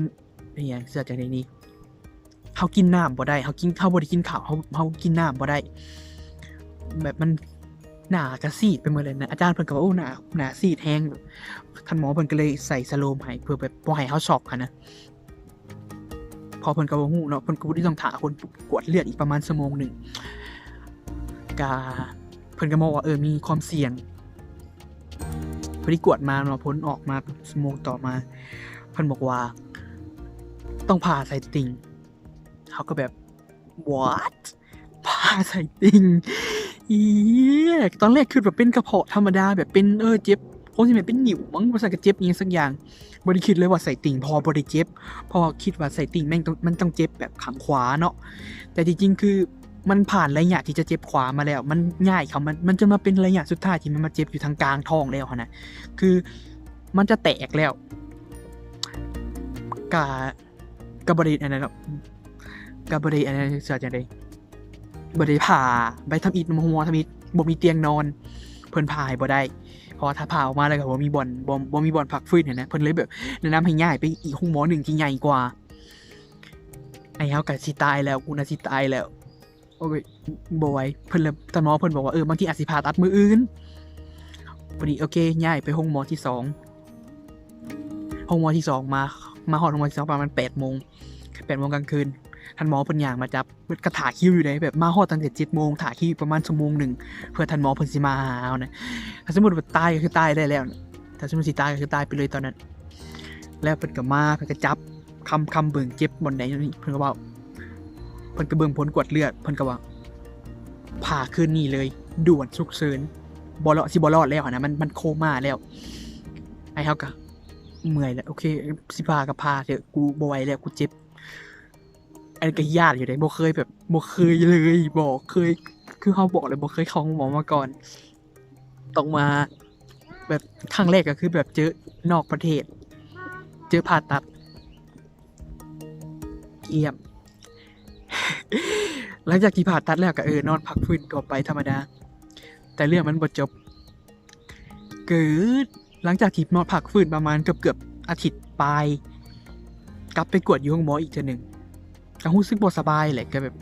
ອີ່ຫຍັງ ຊິວ່າຈັ່ງໃດນີ້ ເຮົາກິນນ້ຳບໍ່ໄດ້ ເຮົາກິນ ເຮົາບໍ່ໄດ້ກິນເຂົ້າ ເຮົາ ເຮົາກິນນ້ຳບໍ່ໄດ້ ແບບມັນ ໜ້າກະຊີດໄປໝົດເລີຍນະ ອາຈານເພິ່ນກໍວ່າ ໂອ້ ໜ້າ ໜ້າຊີດແຮງ ທ່ານໝໍເພິ່ນກໍເລີຍໃສ່ສະໂລມໃຫ້ ເພື່ອແບບບໍ່ໃຫ້ເຮົາຊັອກຫັ້ນນະ ເພາະເພິ່ນກໍບໍ່ຮູ້ເນາະ ເພິ່ນກໍບໍ່ໄດ້ ຕ້ອງຖ້າຄົນກວດເລືອດອີກປະມານຊົ່ວໂມງໜຶ່ງ ກະ ເພິ່ນກໍບອກວ່າ ເອີ ມີຄວາມສ່ຽງ ພໍດີກວດມາເນາະ ຜົນອອກມາເປັນຊົ່ວໂມງຕໍ່ມາ ເພິ່ນບອກວ່າ ຕ້ອງຜ່າໄສ້ຕິ່ງ ເຮົາກໍແບບ what ຜ່າໄສ້ຕິ່ງ ອີ ຕອນແລກຄິດວ່າເປັນກະເພາະທຳມະດາ ແບບເປັນ ເອີ ເຈັບ ຄົງຊິແມ່ນເປັນນິ້ວມັ້ງ ບໍ່ຊັ້ນກໍເຈັບອີ່ຫຍັງສັກຢ່າງ ບໍ່ໄດ້ຄິດເລີຍວ່າໄສ້ຕິ່ງ ເພາະວ່າບໍ່ໄດ້ເຈັບ ເພາະວ່າຄິດວ່າໄສ້ຕິ່ງແມ່ງຕ້ອງ ມັນຕ້ອງເຈັບແບບຂ້າງຂວາເນາະ ແຕ່ທີ່ຈິງຄືມັນຜ່ານໄລຍະທີ່ຈະເຈັບຂວາມາແລ້ວ ມັນຍ້າຍເຂົ້າ ມັນ ມັນຈະມາເປັນໄລຍະສຸດທ້າຍທີ່ມັນມາເຈັບຢູ່ທາງກາງທ້ອງແລ້ວຫັ້ນນະ ຄືມັນຈະແຕກແລ້ວ ກະ ກໍບໍ່ໄດ້ອັນນັ້ນເນາະ ກໍບໍ່ໄດ້ອັນນັ້ນ ຊິວ່າຈັ່ງໃດ ບໍ່ໄດ້ຜ່າໃບທຳອິດ ຫົວທຳອິດ ບໍ່ມີຕຽງນອນ ເພິ່ນຜ່າໃຫ້ບໍ່ໄດ້ ເພາະວ່າຖ້າຜ່າອອກມາແລ້ວກໍບໍ່ມີບ່ອນ ບໍ່ ບໍ່ມີບ່ອນພັກຟື້ນຫັ້ນນະ ເພິ່ນເລີຍແບບແນະນຳໃຫ້ຍ້າຍໄປອີກໂຮງໝໍໜຶ່ງທີ່ໃຫຍ່ກວ່າ ອ້າຍເຮົາກໍຊິຕາຍແລ້ວ ກູນະຊິຕາຍແລ້ວ ໂອ້ຍ ບໍ່ໄຫວ. ເພິ່ນເລີຍ ທ່ານໝໍເພິ່ນບອກວ່າ ເອີ ບາງທີອາດຊິຜ່າຕັດມື້ອື່ນ. ພໍດີ ໂອເຄ ຍ້າຍໄປໂຮງໝໍທີສອງ ໂຮງໝໍທີສອງ ມາ ມາຮອດໂຮງໝໍທີສອງປະມານແປດໂມງ ແປດໂມງກາງຄືນ. ທ່ານໝໍເພິ່ນຍ່າງມາຈັບ ເພິ່ນກໍຖ້າຄິວຢູ່ເດ້ ແບບມາຮອດຕັ້ງແຕ່ເຈັດໂມງ ຖ້າຄິວຢູ່ປະມານຊົ່ວໂມງໜຶ່ງ ເພື່ອທ່ານໝໍເພິ່ນຊິມາຫາເຮົານະ. ຖ້າສົມມຸດວ່າຕາຍກໍຄືຕາຍໄດ້ແລ້ວ ຖ້າສົມມຸດຊິຕາຍກໍຄືຕາຍໄປເລີຍຕອນນັ້ນ. ແລ້ວເພິ່ນກໍມາ ເພິ່ນກໍຈັບ ຄຳ ຄຳເບິ່ງເຈັບບ່ອນໃດ ເພິ່ນກໍເວົ້າ ເພິ່ນກໍເບິ່ງຜົນກວດເລືອດ ເພິ່ນກໍວ່າ ຜ່າຄືນນີ້ເລີຍ ດ່ວນ ສຸກເສີນ ບໍ່ລອດ ຊິບໍ່ລອດແລ້ວຫັ້ນນະ ມັນ ມັນໂຄມາແລ້ວ. ອ້າຍເຮົາກໍເມື່ອຍແລ້ວ ໂອເຄ ຊິຜ່າກໍຜ່າເຖາະ ກູບໍ່ໄຫວແລ້ວ ກູເຈັບ. ອັນນີ້ກໍຢ້ານຢູ່ເດ້ ບໍ່ເຄີຍແບບ ບໍ່ເຄີຍເລີຍ ບໍ່ເຄີຍ ຄືເຮົາບອກແລ້ວ ບໍ່ເຄີຍເຂົ້າໂຮງໝໍມາກ່ອນ ຕ້ອງມາແບບ ຄັ້ງແລກກໍຄືແບບເຈີນອກປະເທດ ເຈີຜ່າຕັດ ຢ້ຽມ. ຫຼັງຈາກທີ່ຜ່າຕັດແລ້ວກໍ ເອີ ນອນພັກຟື້ນທົ່ວໄປທຳມະດາ ແຕ່ເລື່ອງມັນບໍ່ຈົບ. ເກີດ ຫຼັງຈາກທີ່ນອນພັກຟື້ນປະມານເກືອບໆອາທິດປາຍ ກັບໄປກວດຢູ່ໂຮງໝໍອີກເທື່ອໜຶ່ງ ກໍຮູ້ສຶກບໍ່ສະບາຍແຫຼະ ກໍແບບ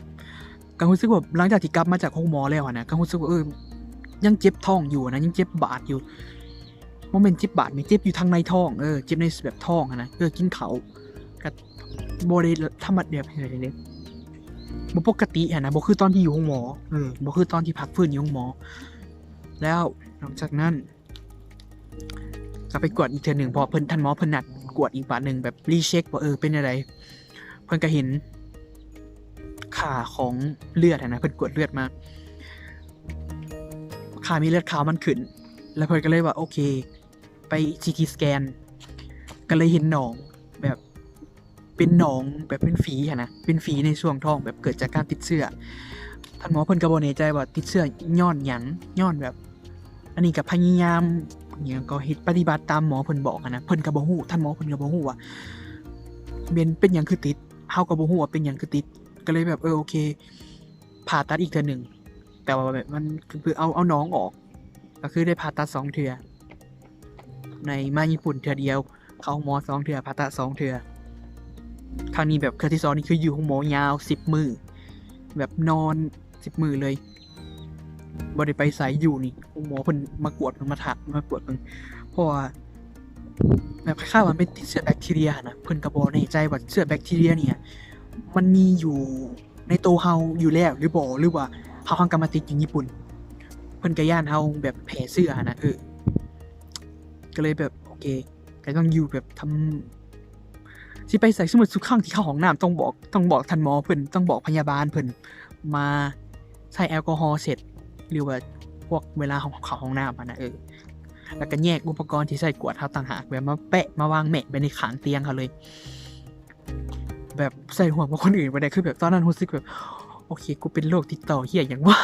ກໍຮູ້ສຶກວ່າ ຫຼັງຈາກທີ່ກັບມາຈາກໂຮງໝໍແລ້ວຫັ້ນນະ ກໍຮູ້ສຶກວ່າ ເອີ ຍັງເຈັບທ້ອງຢູ່ນະ ຍັງເຈັບບາດຢູ່ ບໍ່ແມ່ນເຈັບບາດແມ່ ເຈັບຢູ່ທາງໃນທ້ອງ ເອີ ເຈັບໃນແບບທ້ອງຫັ້ນນະ ເອີ ກິນເຂົ້າກໍບໍ່ໄດ້ທຳມະດາ ບໍ່ປົກກະຕິຫັ້ນນະ ບໍ່ຄືຕອນທີ່ຢູ່ໂຮງໝໍ ເອີ ບໍ່ຄືຕອນທີ່ພັກຟື້ນຢູ່ໂຮງໝໍ. ແລ້ວຫຼັງຈາກນັ້ນ ກໍໄປກວດອີກເທື່ອໜຶ່ງ ເພາະເພິ່ນ ທ່ານໝໍເພິ່ນນັດກວດອີກບາດໜຶ່ງ ແບບຣີເຊັກວ່າ ເອີ ເປັນແນວໃດ. ເພິ່ນກໍເຫັນຄ່າຂອງເລືອດຫັ້ນນະ ເພິ່ນກວດເລືອດມາ ຄ່າເມັດເລືອດຂາວມັນຂຶ້ນ ແລ້ວເພິ່ນກໍເລີຍວ່າ ໂອເຄ ໄປຊີທີສະແກນ ກໍເລີຍເຫັນໜອງ ແບບເປັນໜອງ ແບບເປັນຝີຫັ້ນນະ ເປັນຝີໃນຊ່ວງທ້ອງ ແບບເກີດຈາກການຕິດເຊື້ອ. ທ່ານໝໍເພິ່ນກໍບໍ່ແນ່ໃຈວ່າຕິດເຊື້ອຍ້ອນຫຍັງ ຍ້ອນແບບ ອັນນີ້ກໍພະຍາຍາມຫຍັງກໍເຮັດ ປະຕິບັດຕາມໝໍເພິ່ນບອກຫັ້ນນະ ເພິ່ນກໍບໍ່ຮູ້ ທ່ານໝໍເພິ່ນກໍບໍ່ຮູ້ວ່າແມ່ນເປັນຫຍັງຄືຕິດ ເຮົາກໍບໍ່ຮູ້ວ່າເປັນຫຍັງຄືຕິດ ກໍເລີຍແບບ ເອີ ໂອເຄ ຜ່າຕັດອີກເທື່ອໜຶ່ງ ແຕ່ວ່າແບບມັນຄືເອົາ ເອົາໜອງອອກ ກໍຄືໄດ້ຜ່າຕັດສອງເທື່ອ ໃນມາຍີ່ປຸ່ນເທື່ອດຽວ ເຂົ້າໂຮງໝໍສອງເທື່ອ ຜ່າຕັດສອງເທື່ອ. ຄັ້ງນີ້ແບບເທື່ອທີສອງນີ້ຄືຢູ່ໂຮງໝໍຍາວສິບມື້ ແບບນອນສິບມື້ເລີຍ ບໍ່ໄດ້ໄປໃສ ຢູ່ນີ້ໂຮງໝໍເພິ່ນມາກວດ ເພິ່ນມາທັກ ມາກວດເບິ່ງ ເພາະວ່າແບບຄ້າຍໆວ່າແມ່ນຕິດເຊື້ອແບັກທີເຣຍຫັ້ນນະ ເພິ່ນກໍບໍ່ແນ່ໃຈວ່າເຊື້ອແບັກທີເຣຍນີ້ມັນມີຢູ່ໃນໂຕເຮົາຢູ່ແລ້ວຫຼືບໍ່ ຫຼືວ່າເຮົາ ເຮົາກໍມາຕິດຢູ່ຍີ່ປຸ່ນ. ເພິ່ນກໍຢ້ານເຮົາແບບແຜ່ເຊື້ອຫັ້ນນະ ເອີ ກໍເລີຍແບບ ໂອເຄ ກໍຕ້ອງຢູ່ແບບທຳ ຊິໄປໃສ ສົມມຸດທຸກຄັ້ງທີ່ເຂົ້າຫ້ອງນ້ຳຕ້ອງບອກ ຕ້ອງບອກທ່ານໝໍເພິ່ນ ຕ້ອງບອກພະຍາບານເພິ່ນ ມາໃຊ້ແອລກໍຮໍເຊັດ ຫຼືວ່າພວກເວລາເຮົາເຂົ້າຫ້ອງນ້ຳຫັ້ນນະ ເອີ ແລ້ວກໍແຍກອຸປະກອນທີ່ໃຊ້ກວດເຮົາຕ່າງຫາກ ແບບມາແປະ ມາວາງແໝະໄວ້ໃນຂ້າງຕຽງເຮົາເລີຍ ແບບໃຊ້ຮ່ວມກັບຄົນອື່ນບໍ່ໄດ້ ຄືແບບຕອນນັ້ນຮູ້ສຶກແບບ ໂອເຄ ກູເປັນໂລກຕິດຕໍ່ເຫຍຫຍັງວະ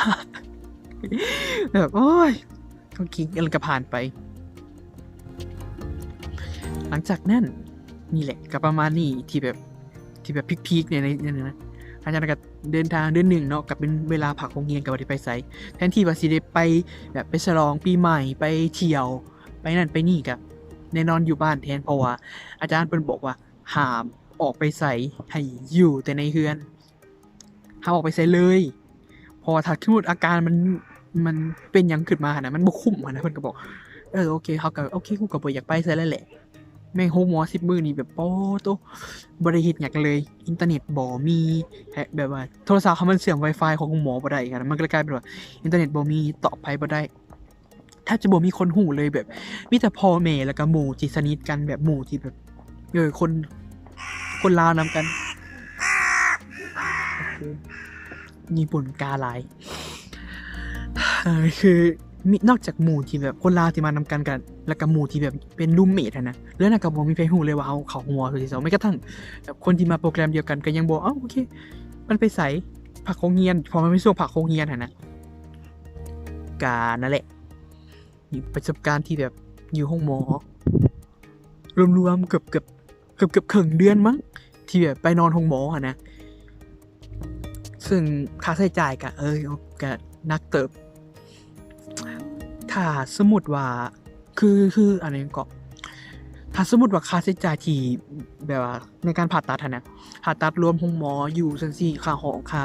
ແບບ ໂອ້ຍ ໂອເຄ ແລ້ວກໍຜ່ານໄປ. ຫຼັງຈາກນັ້ນ ນີ້ແຫຼະ ກໍປະມານນີ້ ທີ່ແບບ ທີ່ແບບພີກໆ ໃນ ໃນ ໃນນັ້ນນະ. ຫຼັງຈາກນັ້ນກໍເດີນທາງເດືອນໜຶ່ງເນາະ ກໍເປັນເວລາພັກໂຮງຮຽນ ກໍບໍ່ໄດ້ໄປໃສ. ແທນທີ່ວ່າຊິໄດ້ໄປ ແບບໄປສະຫຼອງປີໃໝ່ ໄປທ່ຽວ ໄປນັ້ນໄປນີ້ ກໍແນ່ນອນຢູ່ບ້ານແທນ ເພາະວ່າອາຈານເພິ່ນບອກວ່າ ຫ້າມອອກໄປໃສ ໃຫ້ຢູ່ແຕ່ໃນເຮືອນ ຫ້າມອອກໄປໃສເລີຍ ເພາະວ່າຖ້າສົມມຸດອາການມັນ ມັນເປັນຫຍັງຂຶ້ນມາຫັ້ນນະ ມັນບໍ່ຄຸ້ມຫັ້ນນະ. ເພິ່ນກໍບອກ ເອີ ໂອເຄ ເຮົາກໍ ໂອເຄ ກູກໍບໍ່ຢາກໄປໃສແລ້ວແຫຼະ. ແມ່ງໂຮງໝໍສິບມື້ນີ້ແບບ ໂອ້ໂຕ ບໍ່ໄດ້ເຮັດຫຍັງເລີຍ ອິນເຕີເນັດບໍ່ມີ ແບບວ່າໂທລະສັບເຮົາມັນເຊື່ອມໄວຟາຍຂອງໂຮງໝໍບໍ່ໄດ້ຫັ້ນນະ ມັນກໍເລີຍກາຍເປັນວ່າ ອິນເຕີເນັດບໍ່ມີ ຕອບໃຜບໍ່ໄດ້ ແທບຈະບໍ່ມີຄົນຮູ້ເລີຍ ແບບມີແຕ່ພໍ່ແມ່ ແລ້ວກໍໝູ່ທີ່ສະໜິດກັນ ແບບໝູ່ທີ່ແບບ ເອີ ຄົນ ຄົນລາວນຳກັນ. ຍີ່ປຸ່ນກາຫຼາຍ ເອີ ຄືມີ ນອກຈາກໝູ່ທີ່ແບບຄົນລາວທີ່ມານຳກັນກັນ ແລ້ວກໍໝູ່ທີ່ແບບເປັນຣູມເມດຫັ້ນນະ ເລື່ອງນັ້ນກໍບໍ່ມີໃຜຮູ້ເລີຍວ່າເຮົາເຂົ້າໂຮງໝໍເທື່ອທີສອງ. ແມ້ກະທັ່ງແບບຄົນທີ່ມາໂປຣແກຣມດຽວກັນກໍຍັງບໍ່ ເອົ້າ ໂອເຄ ມັນໄປໃສ ພັກໂຮງຮຽນ ເພາະມັນເປັນຊ່ວງພັກໂຮງຮຽນຫັ້ນນະ. ກະນັ້ນແຫຼະ ປະສົບການທີ່ແບບຢູ່ໂຮງໝໍ ລວມໆເກືອບ ເກືອບ ເກືອບ ເກືອບເຄິ່ງເດືອນມັ້ງ ທີ່ແບບໄປນອນໂຮງໝໍຫັ້ນນະ ເຊິ່ງຄ່າໃຊ້ຈ່າຍກະ ເອີ ກະໜັກເຕີບ. ຖ້າສົມມຸດວ່າ ຄື ຄືອັນນີ້ກໍ ຖ້າສົມມຸດວ່າຄ່າໃຊ້ຈ່າຍທີ່ແບບວ່າໃນການຜ່າຕັດຫັ້ນນະ ຜ່າຕັດລວມໂຮງໝໍຢູ່ຊັ້ນຊີ້ ຄ່າຫ້ອງ ຄ່າ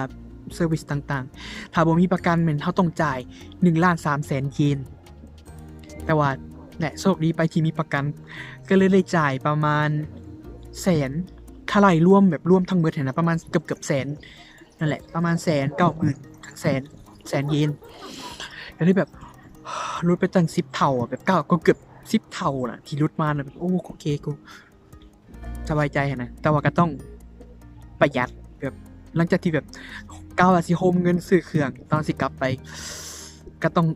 ເຊີວິສຕ່າງໆ ຖ້າບໍ່ມີປະກັນແມ່ນເຮົາຕ້ອງຈ່າຍໜຶ່ງລ້ານສາມແສນເຢນ. ແຕ່ວ່າແຫຼະ ໂຊກດີໄປທີ່ມີປະກັນ ກໍເລີຍໄດ້ຈ່າຍປະມານແສນ ຖ້າໄລ່ລວມແບບລວມທັງເບິດຫັ້ນນະ ປະມານເກືອບໆແສນ ນັ້ນແຫຼະ ປະມານແສນເກົ້າໝື່ນ ເຖິງແສນ ແສນເຢນ ກໍເລີຍແບບຫຼຸດໄປຕັ້ງສິບເທົ່າ ແບບເກົ້າ ກໍເກືອບສິບເທົ່ານະ ທີ່ຫຼຸດມານະ ແບບ ໂອ້ ໂອເຄ ກູສະບາຍໃຈຫັ້ນນະ. ແຕ່ວ່າກໍຕ້ອງປະຢັດ ແບບ ຫຼັງຈາກທີ່ແບບ ກະວ່າຊິໂຮມເງິນຊື້ເຄື່ອງ ຕອນຊິກັບໄປ ກໍຕ້ອງ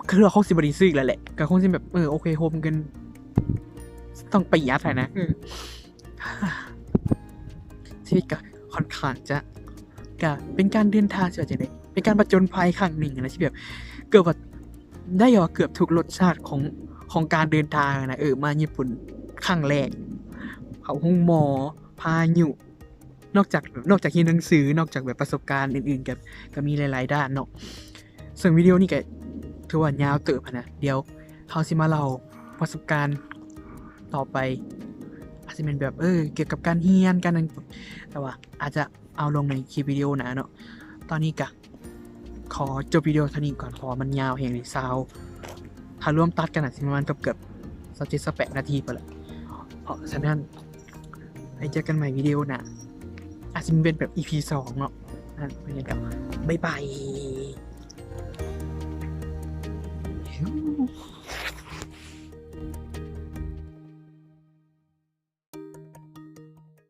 ຄືວ່າຄົງຊິບໍ່ໄດ້ຊື້ແລ້ວແຫຼະ ກໍຄົງຊິແບບ ເອີ ໂອເຄ ໂຮມເງິນ ຕ້ອງປະຢັດຫັ້ນນະ ເອີ ຊີວິດກໍຄ່ອນຂ້າງຈະ ກໍເປັນການເດີນທາງ ຊິວ່າຈັ່ງໃດ ເປັນການຜະຈົນໄພຄັ້ງໜຶ່ງນະ ທີ່ແບບ ເກືອບວ່າ ໄດ້ວ່າເກືອບທຸກລົດຊາດຂອງ ຂອງການເດີນທາງນະ ເອີ ມາຍີ່ປຸ່ນຄັ້ງແລກ ເຂົ້າໂຮງໝໍ ພາຍຸ ນອກຈາກ ນອກຈາກຮຽນໜັງສື ນອກຈາກແບບປະສົບການອື່ນໆ ກໍ ກໍມີຫຼາຍໆດ້ານເນາະ. ເຊິ່ງວິດີໂອນີ້ກໍຖືວ່າຍາວເຕີບຫັ້ນນະ ດຽວເຮົາຊິມາເລົ່າປະສົບການຕໍ່ໄປ ອາດຈະແມ່ນແບບ ເອີ ກ່ຽວກັບການຮຽນ ການນັ້ນ ແຕ່ວ່າອາດຈະເອົາລົງໃນຄລິບວິດີໂອໜ້າເນາະ. ຕອນນີ້ກໍຂໍຈົບວິດີໂອເທົ່ານີ້ກ່ອນ ເພາະວ່າມັນຍາວແຮງເດ ຊາວ ຖ້າລວມຕັດກໍໜ້າຊິປະມານເກືອບໆຊາວເຈັດ ຊາວແປດນາທີພຸ້ນແຫຼະ. ເພາະສະນັ້ນ ໄວ້ເຈີກັນໃໝ່ວິດີໂອໜ້າ ອາດຊິເປັນແບບອີພີສອງເນາະ. ນັ້ນ ໄປກັນກັບ ບາຍບາຍ.